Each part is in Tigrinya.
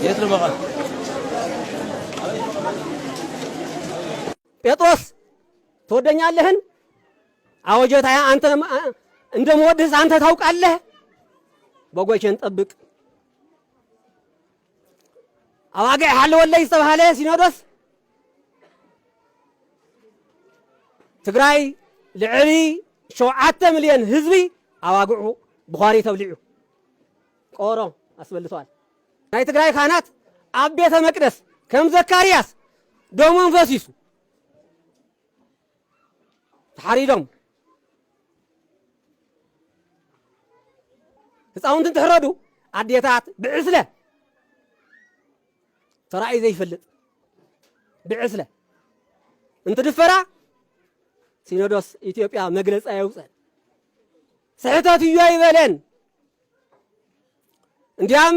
የት ነው በቃ? ጴጥሮስ ትወደኛለህን? አዎ ጌታዬ፣ አንተ እንደምወድህስ አንተ ታውቃለህ። በጎቼን ጠብቅ። አባግዕ ሓለወለይ ዝተባህለ ሲኖዶስ ትግራይ ልዕሊ ሸውዓተ ሚልዮን ህዝቢ ኣባግዑ ብዃሪ ተብሊዑ ቆሮ ኣስበልተዋል። ናይ ትግራይ ካህናት ኣብ ቤተ መቅደስ ከም ዘካርያስ ደሞም ፈሲሱ ተሓሪዶም። ህፃውንቲ እንትሕረዱ ኣዴታት ብዕስለ ተራእዩ ዘይፈልጥ ብዕስለ እንትድፈራ ሲኖዶስ ኢትዮጵያ መግለፂ ኣየውፅአን። ስሕተት እዩ ኣይበለን። እንዲያም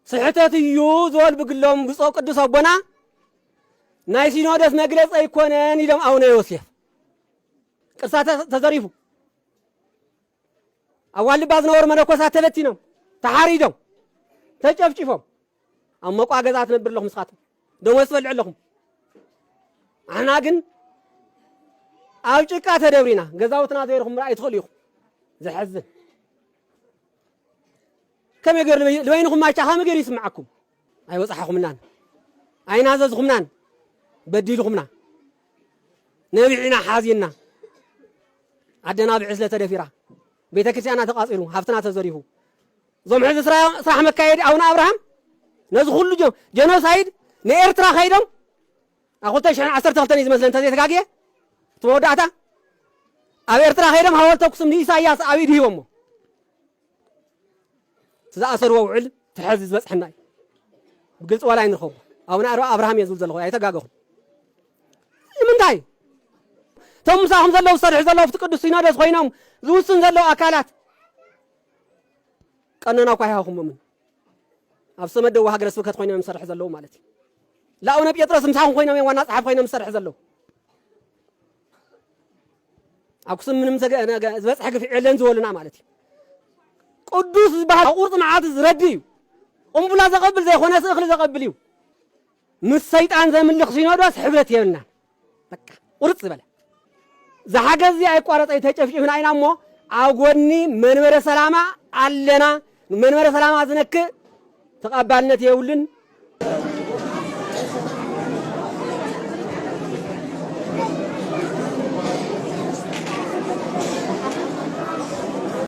ስሕተት እዩ ዝበሉ ብግሎም ብፁዕ ቅዱስ ኣቦና ናይ ሲኖዶስ መግለፂ ኣይኮነን ኢሎም ኣቡነ ዮሴፍ። ቅርሳ ተ-፣ ተዘሪፉ ኣብ ዋልባ ዝነበሩ መነኮሳት ተበቲኖም፣ ተሓሪዶም፣ ተጨፍጭፎም ኣብ መቋ ገዛ ትነብር ኣለኹም ንስኻትኩም ደሞዝ ትበልዑ ኣለኹም። ኣሕና ግን ኣብ ጭቃ ተደብሪና ገዛውትና ዘይርኹም ርኣይ ትኽእሉ ኢኹም። ዘሐዝን። ከመይ ገይሩ ልበይ-፣ ልበይንኹም ማቻ ከመይ ገይሩ ይስምዓኩም? ኣይወጻሕኹምናን ኣይናዘዝኹምናን። በዲልኹምና። ነቢዕና ሓዚንና። ኣደና ብዕስለ ተደፊራ። ቤተ ክርስቲያና ተቃጺሉ፣ ሃብትና ተዘሪፉ። እዞም ሕዚ ስራ-፣ ስራሕ መካየዲ ኣቡነ ኣብርሃም ነዚ ኩሉ ጀ-፣ ጀኖሳይድ ንኤርትራ ከይዶም ኣብ ክልተ ሽሕን ዓሰርተ ክልተን እዩ ዝመስለኒ እንተዘይተጋግየ፣ እቲ መወዳእታ ኣብ ኤርትራ ከይዶም ሃወልቲ ኣክሱም ንኢሳያስ ኣብ ኢዱ ሂቦሞ። እቲ ዝኣሰርዎ ውዕል እቲ ሕዚ ዝበጽሐና እዩ። ብግልፂ ዋላ ኣይንረኸቦ። ኣቡነ ኣር-፣ ኣብርሃም እየ ዝብል ዘለኹ፣ ኣይተጋገኹም። ንምንታይ? እቶም ምሳኹም ዘለዉ ዝሰርሑ ዘለዉ ኣብቲ ቅዱስ ሲኖዶስ ኮይኖም ዝውስን ዘለዉ ኣካላት ቀኖና እኳ ኣይሃኹሞምን። ኣብ ሰመት ደቡብ ሃገረ ስብከት ኮይኖም እዮም ዝሰርሑ ዘለዉ ማለት እዩ። ለኣቡነ ጴጥሮስ ምሳኹም ኮይኖም እዮም ዋና ጸሓፊ ኮይኖም ዝሰርሑ ዘለዉ። ኣክሱም ምንም ዘገ-፣ ነገ-፣ ዝበጽሐ ግፍዒ የለን ዝበሉና ማለት እዩ። ቅዱስ ዝበሃል ኣብ ቁርጺ መዓልቲ ዝረዲ እዩ። ቅንቡላ ዘቐብል ዘይኮነስ እኽሊ ዘቐብል እዩ። ምስ ሰይጣን ዘምልኽ ሲኖዶስ ሕብረት የብልናን። በቃ ቁርጽ ዝበለ። እዛ ሓገዝ እዚኣ ኣይቋረጸ ተጨፍጭፍና ኢና እሞ ኣብ ጎኒ መንበረ ሰላማ ኣለና። መንበረ ሰላማ ዝነክእ ተቐባልነት የብሉን።